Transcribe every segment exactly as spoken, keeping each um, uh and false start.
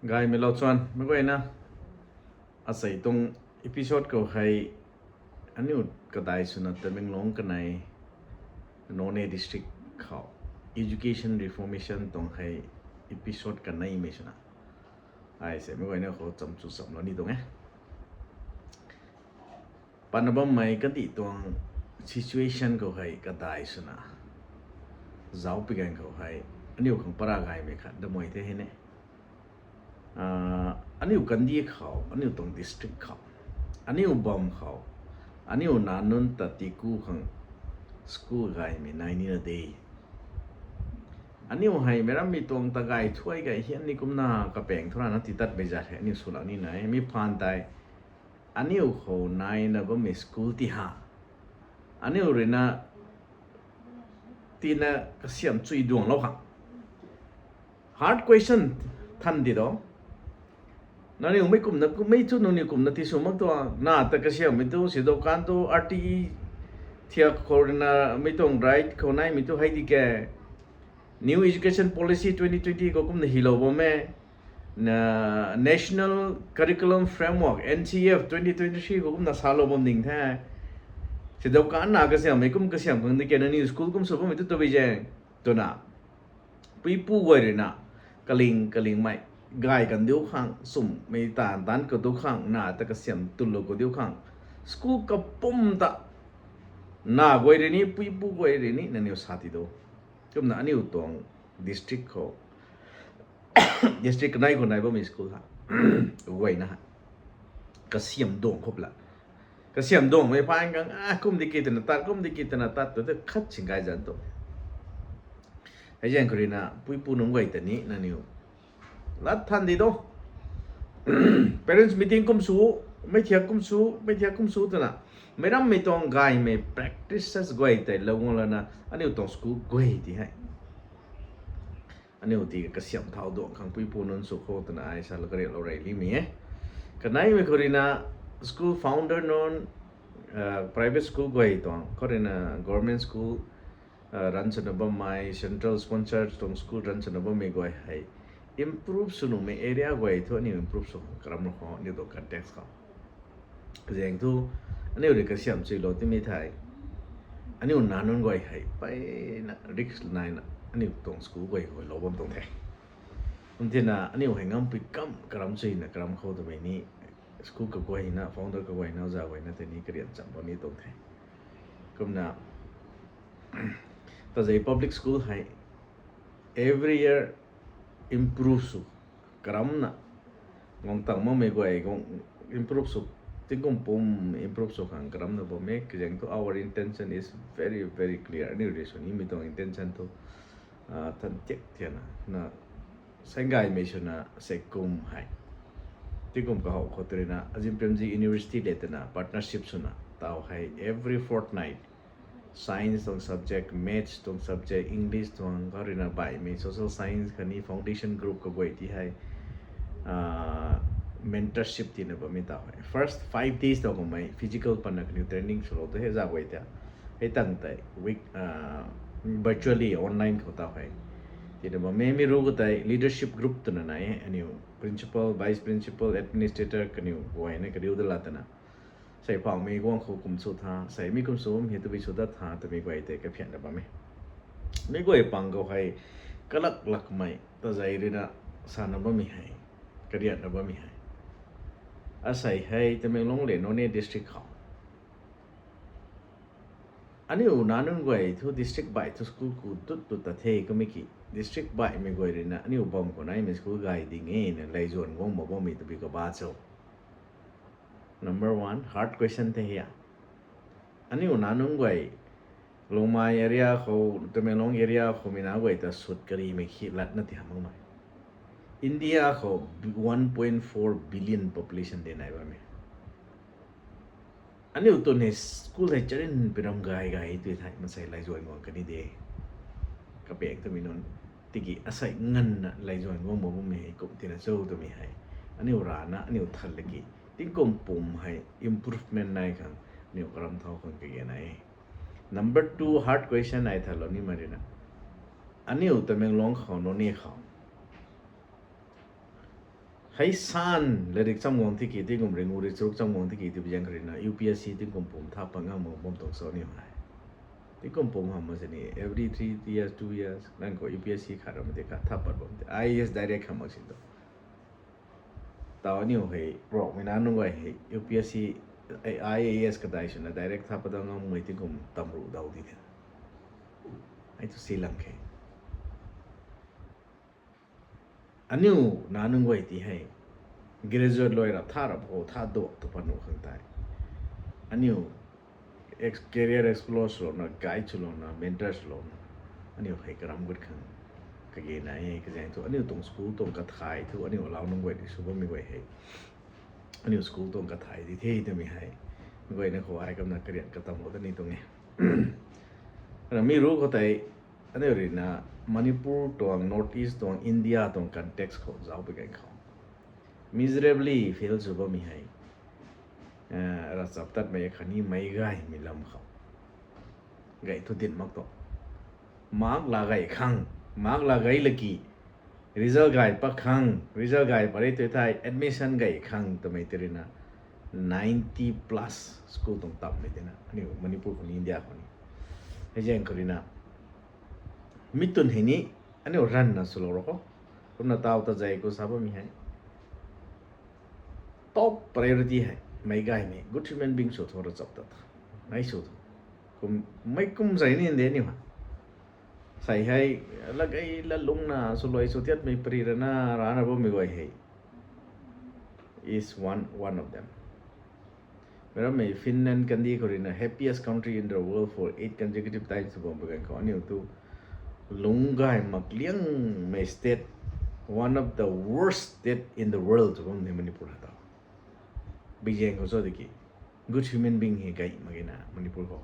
Gaymei lou chuan meic guayna, asei tuang episode khou hei aniu kadai swna Tamenglong kanei Noney district khou education reformation tuang hei episode kaneimei swna ai se meic guayna khou chamchu chamlou ni tuang e. Patna bammei kandih tuang situation khou hei kadai swna zauc pi ganv khou hei aniu khang para gaymei khat damei the hei ne. Aniu kandih khou, aniu tuang district khou, aniu bam khou, aniu nac nunc ta tiku khang school gaymei nai nina de. Aniu hei meic rammei tuang ta gay thuai gay hian ni kumna kapaeng thu rana titatmei zat hei aniu swlou nina e. Mi phaan tei aniu khou naina bammei school ti ha, aniu ruina tina kasiam chui duanglou khang. Hard question than di do. Nangniw mei kumna, mei thu nangniw kumna tisw mak tuang, na ta kasiammei tu, sidau kan tu, R T E thiak khou ruina mei tuang right khou naimei tu hei di ke. New Education Policy twenty twenty khou kumna hilou bam e. National Curriculum Framework, N C F twenty twenty-three khou kumna salou bam ding the. Sidau kan na kasiammei kum kasiam khang di ke, nangniw school kum sw bammei tu tabui zaeng twna puipu guay ruina kaling kalingmei gay kan diu khang, swmmei taanv taanc khou diu khang, na ta kasiam tulou khou diu khang, school kapwm ta na guay rui ni, puipu guay rui ni nangniw sa ti do. Kumna aniu tuang district khou, district kanei khou nai bammei school ha, guayna ha kasiam duang khou la, kasiam duangmei phaan khang, a, kum di ki twna tat, kum di ki twna tat tu te khat sing gay zan tu. Hei zaeng khou ruina puipu nunc guay ta ni nangniw lat than di do. Parents meeting kum sw, mei thiak kum sw, mei thiak kum sw twna, meic rammei tuang gaymei practices guay tei lou guang lana aniu tuang school guay ti hei aniu ti kasiam thau duang khang puipu nunc sw khou twna ai salou kariaklou rey limei e. Kaneimei khou ruina school founder nunc, private school guay tuang khou ruina government school run swna bammei, central sponsor tuang school run swna bammei guay hei improve sw nuhmei area guay thu aniu improve sw khang karam rou khou aniu tuang context khou zaeng thu aniu rui kasiam chuilou timei thei aniu nac nunc guay hei mpeyna risk naina aniu tuang school guay khou lou bam tuang the. Kum tina aniu hei ngampui kam karam chuina karam khou twmei ni school kaguayna, founder kaguayna, oja guayna tei ni karian cham bam ni tuang the. Kumna Tazei public school hei every year improve sw karamna, guang tang makmei guay guang improve sw, tingkum pum improve sw khang karamna bam e. Kazaeng thu our intention is very very clear. Aniu rui sw nimei tuang intention thu than tiak thiana na, saenggaymei swna seikum hei tingkum kahow khou tu ruina Azim Premji University le twna partnership swna taw hei every fortnight science tuang subject, maths tuang subject, English tuang khou ruina baihmei social science khatni foundation group kaguay ti hei mentorship tina bammei taw hei first five days taw kummei physical pana kaniw training swlou tu hei za guay ta hei tang tei week virtually online khou taw hei tina bammei. Mi ru khou tei leadership group twna nai e, aniu principal, vice principal, administrator kaniw guayna kariu da la twna sei phauhmei guang khou kum sw tha, sei mi kum sw bam hei tabui sw dat tha twmei guay tei kaphianna bam e. Mi guay pang khou hei kalak lakmei Tazei ruina sana bammei hei, karianna bammei hei, asei hei Tamenglong le Noney district khou aniu nac nunc guay thu district baih thu school ku dut tu ta the kamei ki, district baihmei guay ruina aniu bam khou naimei school gay ding e na leizuan guang mak bammei tabui kaba cho? Number one hard question the hia. Aniu nac nunc guay Lungmei area khou, Tamenglong area khou mei nac guay ta sut karimei khi latna ti hamh makmei. India khou one point four billion population de nai bammei. Aniu tun hei school hei charin piram gay gay tui thei masei leizuan guang kani de. Kapaeng twmei nunc tiki asei nganvna leizuan guang mak bammei hei kum tina cho twmei hei aniu rana aniu than laki tingkum pum hei improvement nai khang aniu karam thau khang kage nai e. Number two hard question ai thalou nimei ruina, aniu Tamenglong khou, Noney khou Hei san latrik cham guang tiki, tingkum ringu ri charuk cham guang tiki, ti biang karina U P S C tingkum pum tha pat ngam bam tuang cho ni hei. Tingkum pum hamh mak sini, every three years, two years, nang khou U P S C khat ram ti khat tha pat bam ti. I A S direct hamh mak sin tu. Tau aniu hei, rokmei na nunc guay hei, U P S C, I A S kadai swna direct tha pat ngam mei tingkum tamru dau di the. Ai tu si lang khe. Aniu na nunc guay ti hei, graduate lui rap tha rap khou tha duak tu pat nuh khang tei. Aniu ex-, career explore swlouna, guide swlouna, mentor swlouna, aniu hei karam gut khang kage nai e, kazaeng thu aniu tuang school tuang kathai thu, aniu alau nunc guay ni sw bammei guay hei. Aniu school tuang kathai di the twmei hei. Mi guayna khou ai kumna karian katam khou ta ni tuang e. Ana mi ru khou tei, aniu ruina Manipur tuang, North East tuang, India tuang context khou zauc pui gan khou, miserably fail sw bammei hei, eh, ravchaptatmei khatni meic gaymei lam khou gay thu dinc mak tu. Mark la gay khang, mark la gay laki, result gay pat khang, result gay pat ri tu thei admission gay khang twmei ti ruina ninety plus school tuang tammei tina aniu Manipur khou ni, India khou ni. Hei zaeng khou ruina mi twn hei ni aniu ranvna swlou ro khou, kumna tau ta zay khou sa bammei hei top priority hei meic gaymei, good human being sw thu, ravchaptat tha, mei sw thu. Kum, mei kum zay ni de aniu ha. Sei hei, la gay la lungna swluai sw tiatmei pari rana, rana bammei guay hei is one, one of them. Mei rammei Finland kandih khou ruina happiest country in the world for eight consecutive times tw bam pui gan khou, aniu tu lungc gay mak liangmei state, one of the worst state in the world tw bam ni Manipur ha tau. Bizaeng khou cho tiki, good human being hei gay mak ge na Manipur khou.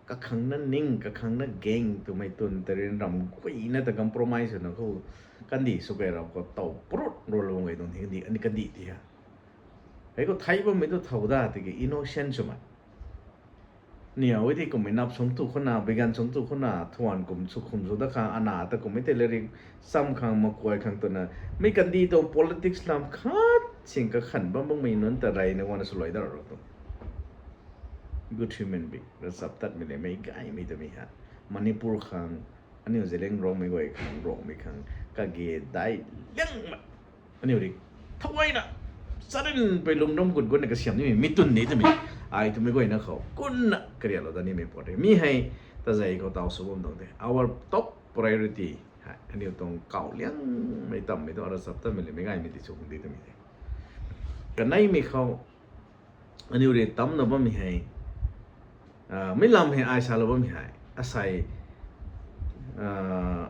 Kakhangna ning, kakhangna gang twmei twn ta rin ram guayna ta compromise swna khou, kandih sw key rap khou tau prut rol bam gay tuang the kandih, ani kandih ti ha. Hei khou thei bammei tu thow da tiki innocent swmei. Niau e ti kummei nap sung tu khouna, bigan sung tu khouna, thuan kum sw khum sw dat khang, ana ta kummei tei latrik cham khang, makuay khang twna, mei kandih tuang politics lam khat sing kakhan bam bammei nunc ta reyna guangna swluai dat ro tu. Good human being, ravchaptatmei le meic gaymei twmei ha. Manipur khang, aniu Zeliangrongmei guay khang, Rongmei khang, kage dai liangmei. Aniu ri, thowayna, sarin pei lungdam gut gutna kasiam nimei mi twn de twmei. Ai twmei guayna khou, kunna karialou dat nimei pat re. Mi hei, ta zay khou tau sw bam tuang the. Our top priority hei, aniu tuang kau liangmei tammei tu, ravchaptatmei le meic gaymei ti sw khang de twmei the. Kaneimei khou, aniu ri tamna bammei hei, ah, mei lam hei ai salou bammei hei, asei, ah,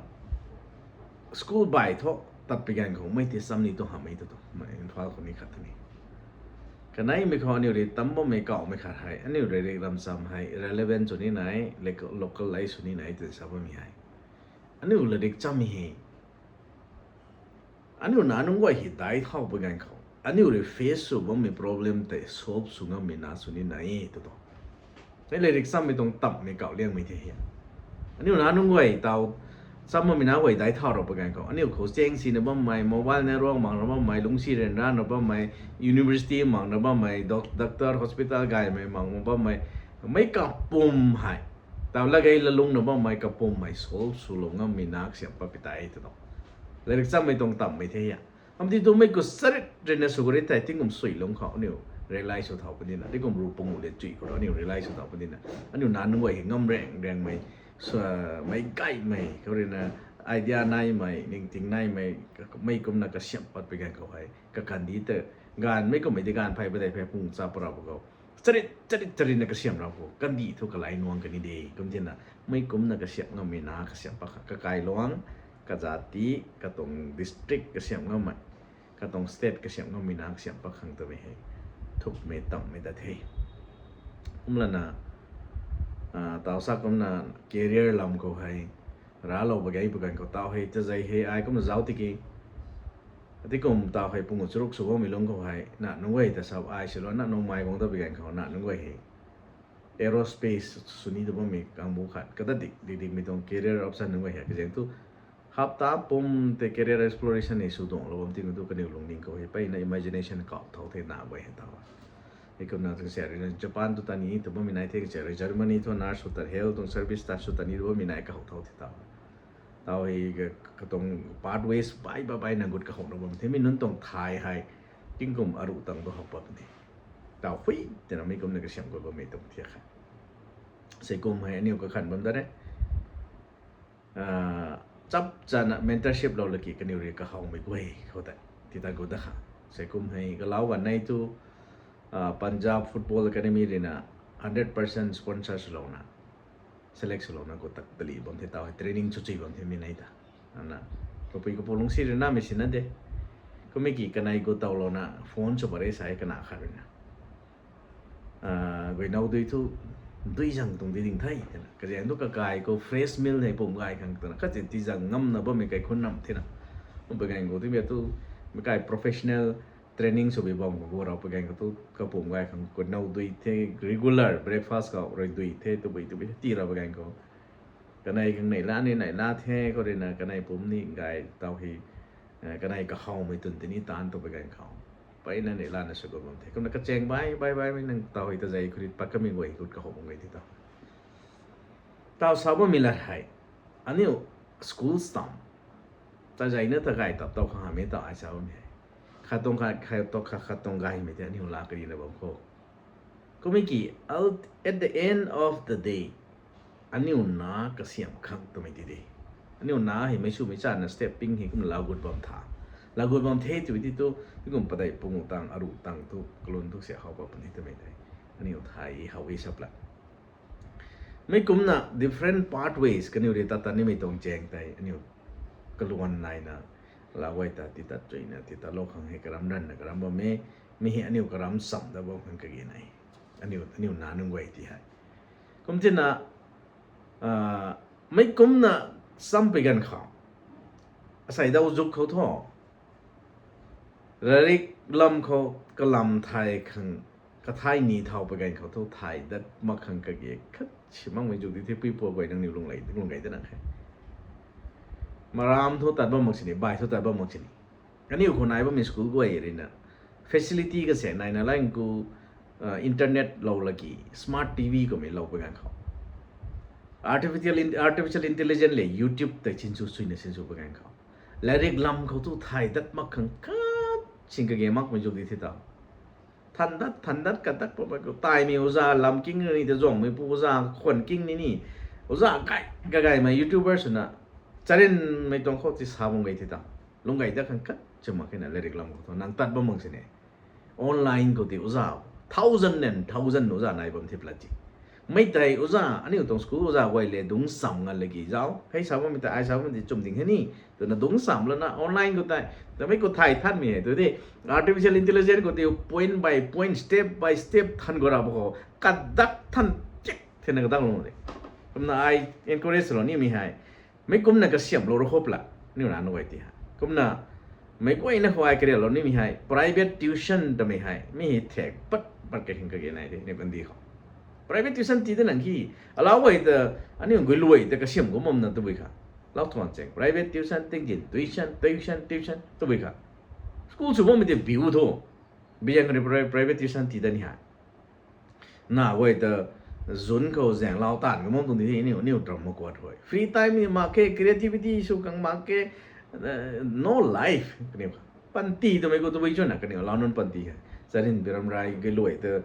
school bai thu, tat pui gan khou mei ti cham ni tu hamhmei tu tu, mei Imphal khou ni khat tu ni. Kaneimei khou aniu ri tam bammei kaumei khat hei, aniu ri rik ram cham hei, relevant sw ni nai, local, local lai sw ni nai twna sa bammei hei. Aniu latrik chammei hei, aniu na nunc guay hei dai thau pui gan khou, aniu ri face sw bammei problem tei solve sw ngammei na sw ni nai e tu tu. Hei latrik chammei tuang tammei kau liangmei the hei. Aniu na nunc guay tau, cham bammei na guay dai thau rap pui gan khou, aniu khou cheng sina bammei, mobile network makna bammei, lungcsi ryanrana bammei, university makna bammei, doc-, doctor, hospital gaymei makna bammei, mei kapwm hei, tau lat gei lat lungna bammei kapwm hei solve swlou ngammei na kasiam pat pi tei tu tu. Latrik chammei tuang tammei the hei. Am ti tu mei khou sarit rina sw kari tei tingkum sui lung khou aniu realize sw thau puni na, tingkum ru pungu le chui khou aniu realize sw thau puni na, aniu na nunc guay hei ngam rang rangmei, meic gaymei khou ruina, idea naimei, ningting naimei, mei kumna kasiam pat pui gan khou hei, kakandih ta, gaanv mei kummei di gaanv phey padeih phey pung cha para pa khou, charit charit charitna kasiam rap khou, kandih thu kalai nuang kani de kum thina, mei kumna kasiam ngammei na kasiam pat kha, kakailuang, kazati, katuang district kasiam ngammei, katuang state kasiam ngammei na kasiam pat khang twmei hei, thukmei tammei ta the. Kumlana, ah, tau sa kumna career lam khou hei, raclou ba gei pui gan khou tau hei, ta zay hei ai kumna zauc tiki, ati kum tau hei pungu charuk sw bammei lung khou hei, na nunc guay ta sa ai silou, na nunc mai guang ta pui gan khou, na nunc guay hei aerospace sw ni tu bammei kangbu khat, kata dik, dik dikmei tuang career option nunc guay hei, kazaeng thu, Hapta pum tei career exploration hei sw tuanglou bam ti tu kaniw lungning khou hei mpeyna imagination kau thau the na guay hei tau. Hei kumna tang se rui na Japan tu ta ni tu bammei nai the, se rui Germany tu nurse sw ta, health tuang service ta sw ta ni tu bammei nai kau thau the tau. Tau hei katuang pathways bai bai bai na gut kahowna bam the, mi nunc tuang thay hei tingkum aruh tang tu how pat puni. Tau hui twna mi kumna kasiam gut bammei tuang thiak kha. Sei kum hei aniu kakhan bam da re. Chap chana mentorship lou laki kaniw rui kahawmei guay khou ta ti ta gut da kha. Sei kum hei kalau ganv nei tu Punjab Football Academy rui na hundred percent sponsor swlouna, select swlouna khou tak tali bam the tau hei training chuchui bam the mi nei ta. Ana, kapui kapu lungsi rui na mei sina de. Kummei ki kanei khou taulouna phone sw pare sa e kana khat rui na. Guaynow dui thu, dui zang tuang di ding the twna. Kazaeng tu kakai khou fresh meal hei pum gay khang twna. Khat ti zang ngamna bammei kaikhun nam thena. Pui ganv khou timei tu, meic kai professional training sw bi bam khou rau pui ganv khou tu kapum gay khang guaynow dui the, regular breakfast khou rui dui the, tabui tabui ti rau pui ganv khou. Kanei khang neihla ni neihla the khou rui na kanei pum ni gay tau hei, kanei kahawmei twn tini taanc tu pui ganv khou. Mpeyna neihlana sw gut bam the. Kumna kachaeng bai bai baimei nang tau hei tazei khou ri pat kamei guay gut kahaw bam guay ti tau. Tau sa bammei lat hei. Aniu school stam. Tazei na ta gay tap tau khang hamei tau ai sa bammei hei. Khat tuang khat, khat tuang khat, khat tuang gaymei tei aniu la karina bam khou. Kummei ki, at the end of the day, aniu na kasiam khang twmei ti de. Aniu na hei meic swmei chana step ping hei kumna lau gut bam tha. Lau gut bam the tw ti tu, mi kum padeih pung tang, aruh tang tu, kalun tu sia how pat puni twmei tei. Aniu thay how e sap la. Mei kumna different pathways kaniw rui tata nimei tuang chaeng tei aniu kaluan naina, lau guay ta ti tat chuina ti tatlou khang hei karam ranna karam bam e, mi hei aniu karam cham da bam khang kage nai. Aniu, aniu na nunc guay ti hei. Kum tina, mei kumna cham pui ganv khou. Asei dau zuk khou thu. Larik lam khou kalam thay khang, kathai ni thau pui ganv khou thu thay dat mak khang kage khat si makmei zuk di the puipu guay nangniw lung lei, lung gei da nang khe. Maram thu tat bam mak sini, bai thu tat bam mak sini. Kaniw khou nai bammei school guay rui na facility kase naina lang khou, internet lou laki, smart T V kummei lou pui ganv khou. Artificial, artificial intelligence le YouTube tei sinsw suina sinsw pui ganv khou. Larik lam khou thu thay dat mak khang khat sing kage makmei zuk di the tau. Than dat, than dat, kat dat, pa, pa, taimei uza lam king ni te zuangmei pu uza khwan king ni ni. Uza kai, kagaymei YouTuber swna. Charinmei tuang khou ti sa bam gei the tau. Lung gei dat khang khat si mak khe na larik lam khou thu nang tat bam mak sini. Online khou ti uza thousand and thousand uza nai bam the pla ti. Mei tei uza, aniu tuang school uza guay le dungc cham ngan laki zau. Hei sa bammei tei, ai sa bammei tei chum ding he ni. Twna dungc cham lana online khou tei. Tamei khou thay thanmei hei tu de. Artificial intelligence khou ti point by point, step by step than khou ra bam khou. Kadak than chik thena kadak lung de. Kumna ai encourage lou nimei hei. Mei kumna kasiamlou ru khou pla, aniu na nunc guay ti hei. Kumna, meic guayna khou ai karialou nimei hei, private tuition tamei hei, mi hei thek pat pat kakhang kage nai de, aniu kandih khou. Private tuition ti da nang ki, alau guay ta, aniu guay luay ta kasiam kum bamna tabui kha. Lau thuan chaeng, private tuition, tingzin, tuition, tuition, tuition, tabui kha. School sw bammei tei biu thu, biang ri pri-, private tuition ti da ni hei. Na guay ta zun khou zaeng lau taanv ka mak tuang di, aniu, aniu drum makuat hoi. Free time ni mak khe, creativity sw khang mak khe, no life, kaniw kha. Panty twmei khou tabui chuna, kaniw lau nunc panty hei. Charin biram rai gei luay ta,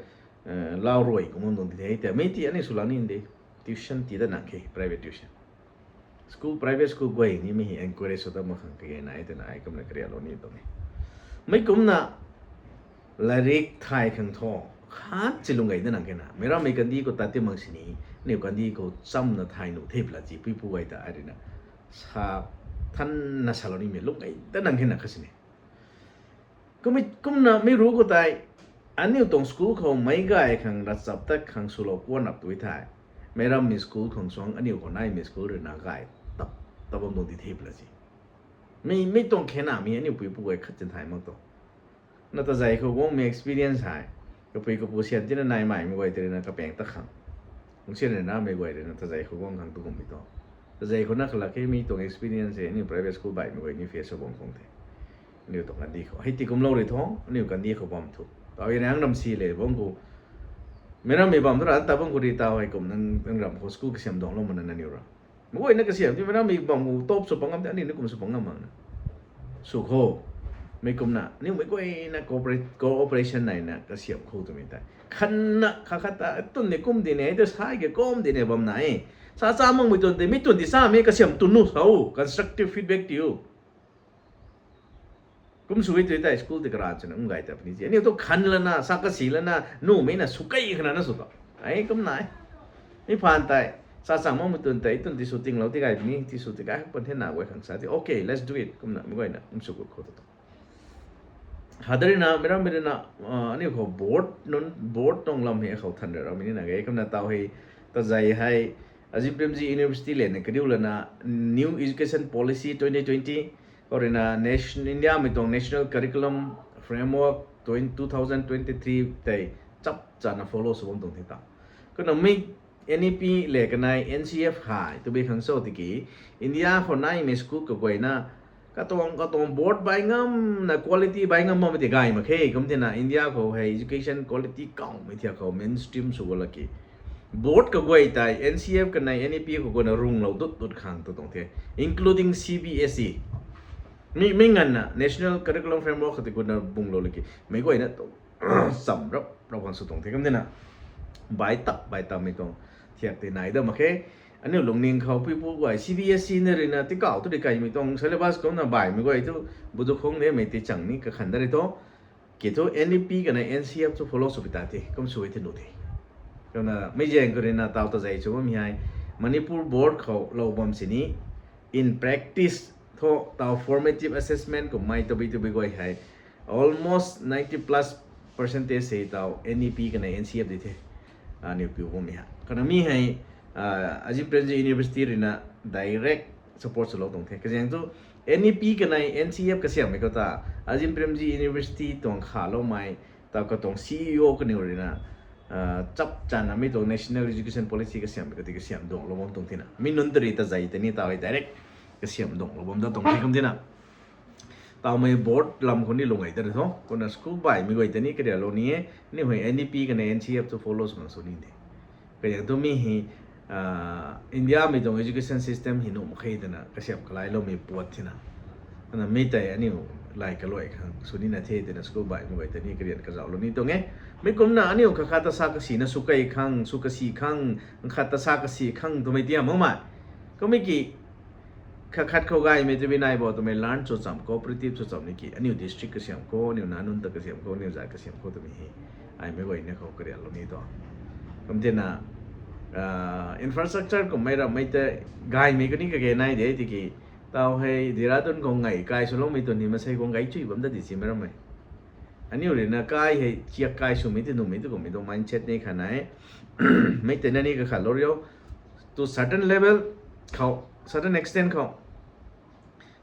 lau ruay ka mak tuang di the, tei mei ti aniu sw la ni de. Tuition ti da nang khe, private tuition. School, private school guay ni mi hei encourage sw dat mak khang kage nai twna ai kumna karialou ni tuang e. Mei kumna larik thay khang thu, khat si lung gei da nang khe na. Meic rammei kandih khou tat ti mak sini, aniu kandih khou chamna thay nuh the pla ti puipu guay ta ai rui na. Sa thanna salou nimei lung gei da nang khe na kha sini. Kumna mei ru khou tei, aniu tuang school khou meic gay khang ravchap tat khang swlou kuan nap tui thei. Meic rammei school khang suang aniu khou naimei school rui na gay tap, tap bam tuang di the pla ti. Mei, mei tuang khe na mi aniu puipu guay khat chin thay mak tuang. Na tazei khou guangmei experience hei. Kapui kapu sian tina nai maimei guay tei rui na kapaeng tat khang. Lungcsi rui na mei guay rui na tazei khou guang khang tu kummei tuang. Zei khou na khalak e, mi tuang experience e, aniu private school baihmei guay ni face sw bam khang the. Aniu tuang kandih khou hei ti kumlou rui tho, aniu kandih khou bam thu. Tau e nang ram si le bam khou. Meic rammei bam thu ra ta bam khou ri tau hei kum nang, nang ram khou school kasiam duanglou mana nangniw ra. Meic guayna kasiam ti meic rammei bam khou top sw pang ngam te, aniu ni kum sw pang ngam mak na. Sw khou. Mei kumna, aniu meic guayna cooperate, cooperation naina kasiam khou twmei tei. Khanna, kha khat ta, tun ni kum di ne, te sai ke kum di ne bam na e. Sa cha makmei tun tei, mi tun di sa mi kasiam tun nu sa o, constructive feedback tiu. Kum sw e tui tei school tei kara chwna um gay ta puni ti. Aniu tu khan lana, sa kasi lana, numei na sw kei khana na sw ta. Ai, kum nai. Mi phaan tei, sa chang makmei tun tei, tun ti sw tinglou ti gay puni, ti sw ti gay pun the na guay khang sa ti. Okay, let's do it. Kumna, meic guayna, um sw gut khou tu. Hadarina, meic rammei rina, ah, aniu khou board, nunc board tuang lam hei khou than ra mei ni na ge, kumna tau hei, tazei hei, Azim Premji University lena kariu lana, New Education Policy twenty twenty, khou rina nation, India mei tuang National Curriculum Framework twenty, two thousand twenty-three tei chap chana follow sw bam tuang the ta. Kumna mi N E P le kanei N C F hei, tu bi khang so tiki, India khou naimei school kaguayna, katuang, katuang board bai ngamna quality bai ngam bammei ti gay mak khe, kum tina India khou hei education quality kawmei thiak khou mainstream sw laki. Board kaguay tei N C F kanei N E P khou guayna runglou dut dut khang tu tuang the, including C B S E. Mi, mi nganvna National Curriculum Framework khou ti guayna bunglou laki. Meic guayna tu cham rap rap khang sw tuang the, kum tina. Bai tak, bai takmei tuang thiak tei nai dam mak khe. Aniu lungning khou puipu guay C B S E na rina tikau tu di kaimei tuang syllabus kumna baihmei guay tu budu khung de mei ti chang ni kakhan da ri tho. Ki thu N E P kanei N C F tu follow sw pi ta the, kum sw e the nu the. Kumna mei zaeng khou rina tau tazei sw bammei hei Manipur board khou lou bam sini in practice thu tau formative assessment kummei tabui tabui guay hei almost ninety plus percentage hei tau N E P kanei N C F di the. Aniu piu bammei ha. Kumna mi hei, ah, Azim Premji University rina direct support swlou tuang the. Kazaeng tu N E P kanei N C F kasiammei khou ta Azim Premji University tuang khaloumei, tau katuang C E O kaniw rina, ah, chap chana mi tuang National Education Policy kasiammei khou ti kasiam duanglou bam tuang thina. Mi nunc tari tazei tei ni tau hei direct kasiam duanglou bam da tuang the, kum tina. Taumei board lam khou ni lung gay ta ri tho. Kumna school baihmei guay tei ni karialou ni e. Ni hei N E P kanei N C F tu follow sw khang sw ni de. Kazaeng tu mi hei, ah, India mei tuang education system hei nuh mak khe twna kasiam kalailoumei puat thina. Kumna mi tei aniu lai kaluai khang sw nina the twna school baihmei guay tei ni karian kazauhlou ni tuang e. Mi kumna aniu kha khat ta sa kasina sw kei khang, sw kasi khang, khat ta sa kasi khang twmei tiam makmei. Kummei ki, kha khat khou gaymei twbi nai bo twmei learn sw cham, cooperative sw cham ni ki, aniu district kasiam khou, aniu nac nunc ta kasiam khou, aniu zat kasiam khou twmei hei. Ai meic guayna khou karialou ni tu. Kum tina, ah, infrastructure kummei rammei tei gaymei kani kage nai de tiki, tau hei Dehradun khou ngai kai swloumei tun ni masei guang gay chui bam da di simei rammei. Aniu rina kai hei chiak kai swmei ti nuhmei tu kummei tuang mindset ni kha nai. Mei tei na ni kakhatlou riu. To certain level khou, certain extent khou,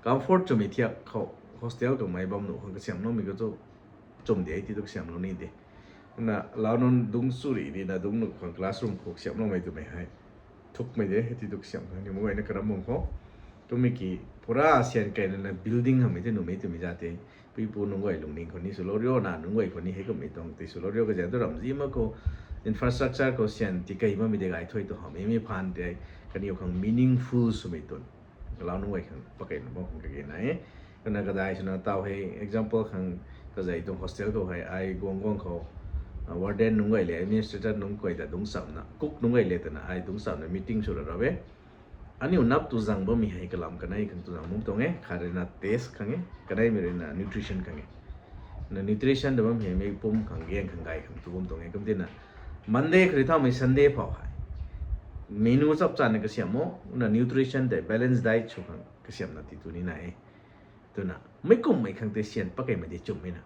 comfort swmei thiak khou, hostel kummei bam nuh khang kasiamloumei khou tu chum de, ti tu kasiamlou ni de. Na lau nunc dungc churi rina dungc nuh khang classroom khou kasiamloumei twmei hei thukmei de, ti tu kasiam khang ni meic guayna karam bam khou. Twmei ki pura sian kaina na building hamhmei tei nuhmei twmei za tei. Puipu nunc guay lungning khou ni swlou riu, nac nunc guay khou ni hei kummei tuang tei swlou riu, kazaeng tu ramzi mak khou infrastructure khou sian tikei bammei de gay thuy tu hamhmei mi phaan tei kaniw khang meaningful swmei tun. Kalau nunc guay khang pakeina bam khang kage nai e. Kumna kadai swna tau hei example khang kazei tuang hostel khou hei ai guang guang khou, ah, warden nunc guay le, administrator nunc guay ta dungc chamna, cook nunc guay le twna ai dungc chamna meeting sw ra ra e. Aniu nap tu zang bammei hei kalam kanei khang tu zang bam tuang e, khat rui na taste khang e, kaneimei rui na nutrition khang e. Na nutrition ta bam hei mei pum khang gaeng khang gay khang tu bam tuang e, kum tina Monday khou rui thaumei Sunday phou hei menu chap chana kasiam o, na nutrition tei balance diet sw khang kasiamna ti tu ni nai e. Twna mei kummei khang tei sian pakeimei di chumhmei na.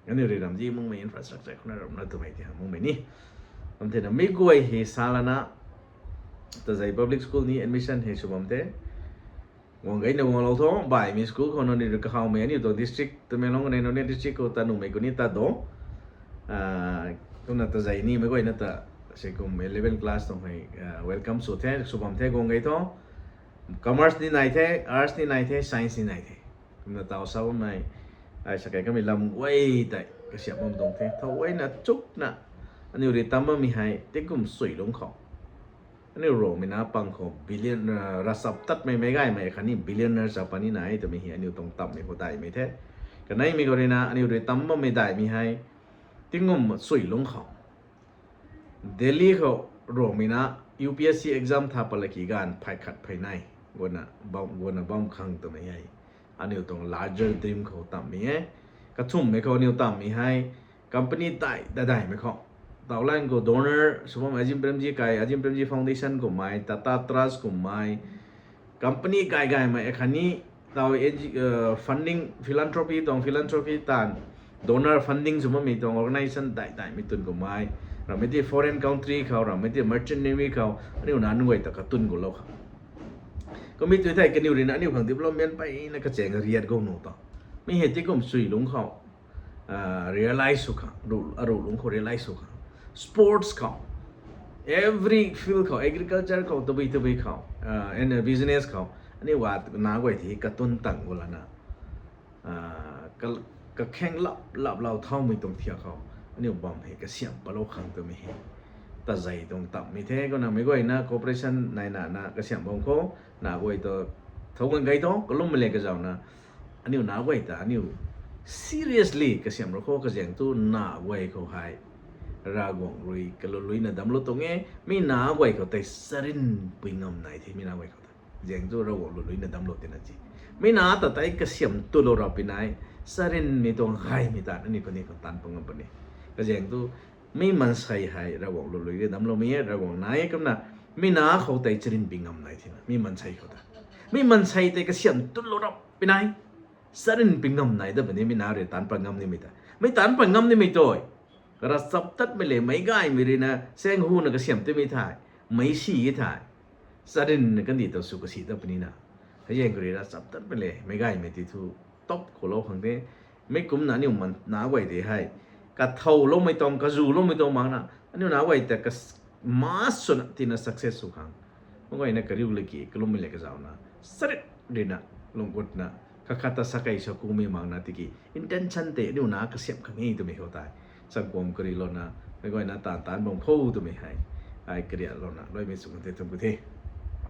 Aniu rui ramzi makmei infrastructure khouna ramna twmei ti hang makmei ni. Kum tina mei guay hei salana tazei public school ni admission hei sw bam the. Guang gayna guanglou tho, baihmei school khou nangniw rui kahawmei aniu tuang district, Tamenglong kanei Noney district khou ta nuhmei khou ni tat do. Ah, kumna tazei ni meic guayna ta, sei kum eleven class tuang hei, ah, welcome sw the, sw bam the guang gay tho. Commerce ni nai the, arts ni nai the, science ni nai the. Kumna taw sa bammei, ai sa kei kamei lam guay tei kasiamh bam tuang the. Thow guayna chukna aniu rui tam bammei hei tingkum sui lungc khou, aniu Rongmei na pang khou billion, ravchaptatmei meic gaymei khatni billionaire chapani nai twmei hei aniu tuang tammei khou daihmei the. Kaneimei khou ruina aniu rui tam bammei daihmei hei tingkum sui lungc khou Delhi khou Rongmei na U P S C exam tha palaki ganv phay khat phey nai guana bam khang twmei hei aniu tuang larger dream khou tammei e. Kathumhmei khou aniu tammei hei company dai dadaimei khou, taulan khou donor sw bammei Azim Premji kai, Azim Premji Foundation kummei, Tata Trust kummei, company gay gaymei khatni taw funding, philanthropy tuang philanthropy taanv, donor funding sw bammei tuang organisation dai daimei tun kummei, ramei ti foreign country khou, ramei ti merchant navy khou aniu na nunc guay ta katun gulou khang kummei tu thei kaniw ruina aniu khang development peyna kachaeng riat gou nu ta. Mi hei tingkum sui lungc khou realize sw khang, aruh lungc khou realize sw khang, sports khou, every field khou, agriculture khou, tabui tabui khou, and business khou aniu na guay tei katun tang gu lana kakheng lap laplou thaumei tuang thiak khou aniu bam hei kasiamh palou khang twmei hei tazei tuang tammei the. Kumna meic guayna cooperation naina na kasiamh bam khou, na guay ta thow gan gay tho kalummei le kazauna aniu na guay ta aniu seriously kasiamh rou khou kazaeng tu na guay khou hei Ravguangc rui kaluluina damclou tuang e. Mi na guay khou tei charynpui ngam nai the, mi na guay khou ta zaeng tu Ravguangc luluina damclou tina ci. Mi na ta tei kasiamh tulou rap pui nai, charynmei tuang gaymei ta aniu kaniw khang taanc pat ngam puni. Kazaeng tu mi maansei hei Ravguangc luluina damcloumei e, Ravguangc nai e. Kumna mi na khou tei charynpui ngam nai thena, mi maansei khou ta, mi maansei tei kasiamh tulou rap pui nai, charynpui ngam nai da puni. Mi na rui taanc pat ngam nimei ta, mi taanc pat ngam nimei tei ravchaptatmei le meic gaymei ruina saeng huna kasiamh timei thei, meic si e thei, charynna kandih ta sw kasi ta punina, hei zaeng khou rui ravchaptatmei le meic gaymei ti thu top khou lou khang the. Mi kumna aniu na guay tei hei kathouloumei tuang, kazuloumei tuang makna aniu na guay ta mass swna tina success sw khang, meic guayna kariu laki kalummei le kazauna sarit ruina lungc gutna khat khat ta sa kei sa kumei makna tiki intention tei aniu na kasiamh khang e twmei khou tei changkuam karilouna meic guayna taanv taanc bam khou twmei hei ai kariatlouna luaimei sw kan the, thum ku the.